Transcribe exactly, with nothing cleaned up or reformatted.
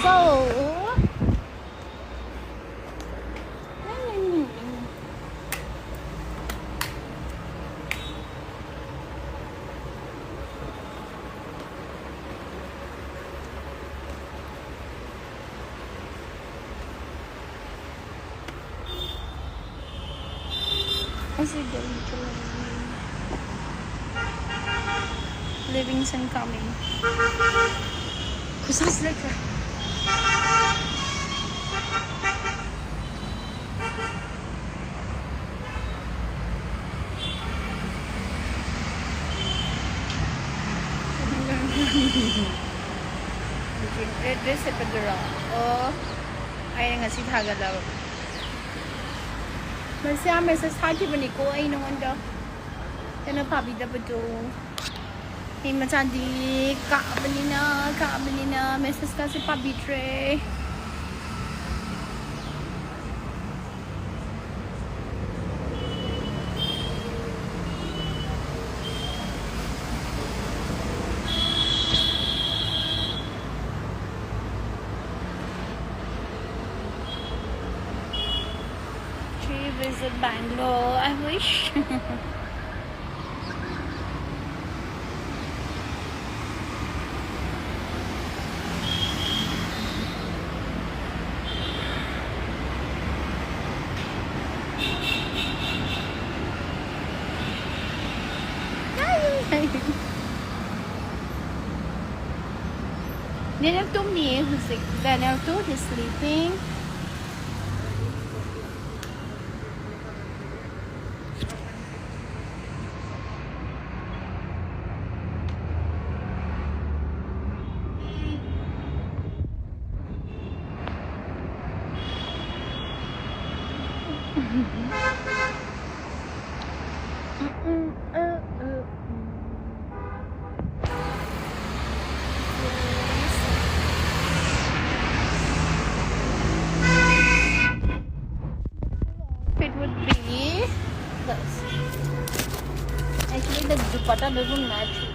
Oh. ꯑꯁꯤꯗ ꯂꯩꯕ ꯂꯩꯕꯤꯡꯁꯟ ꯀꯥꯃꯤꯡ꯫ ꯈꯨꯠꯁꯥꯁꯤ ꯂꯩꯇ꯭ꯔꯦ꯫ Red dress ꯁꯦꯠꯄꯗꯨꯔꯣ? ꯑꯣ, ꯑꯩꯅ ꯉꯁꯤ ꯊꯥꯒꯠꯂꯕ꯫ ꯃꯁꯤ ꯌꯥꯝ message ꯊꯥꯈꯤꯕꯅꯤꯀꯣ ꯑꯩ ꯅꯉꯣꯟꯗ꯫ ꯀꯩꯅꯣ ꯄꯥꯕꯤꯗꯕꯗꯣ꯫ ꯃꯤ ꯃꯆꯥꯗꯤ ꯀꯥꯕꯅꯤꯅ, ꯀꯥꯕꯅꯤꯅ message ꯀꯥꯁꯦ ꯄꯥꯕꯤꯗ꯭ꯔꯦ꯫ Revisit Bangalore, I wish. Daniel ꯇꯨꯝꯃꯤꯌꯦ ꯍꯧꯖꯤꯛ꯫ Daniel two, he's sleeping. It would be this. Actually, the dupatta doesn't match.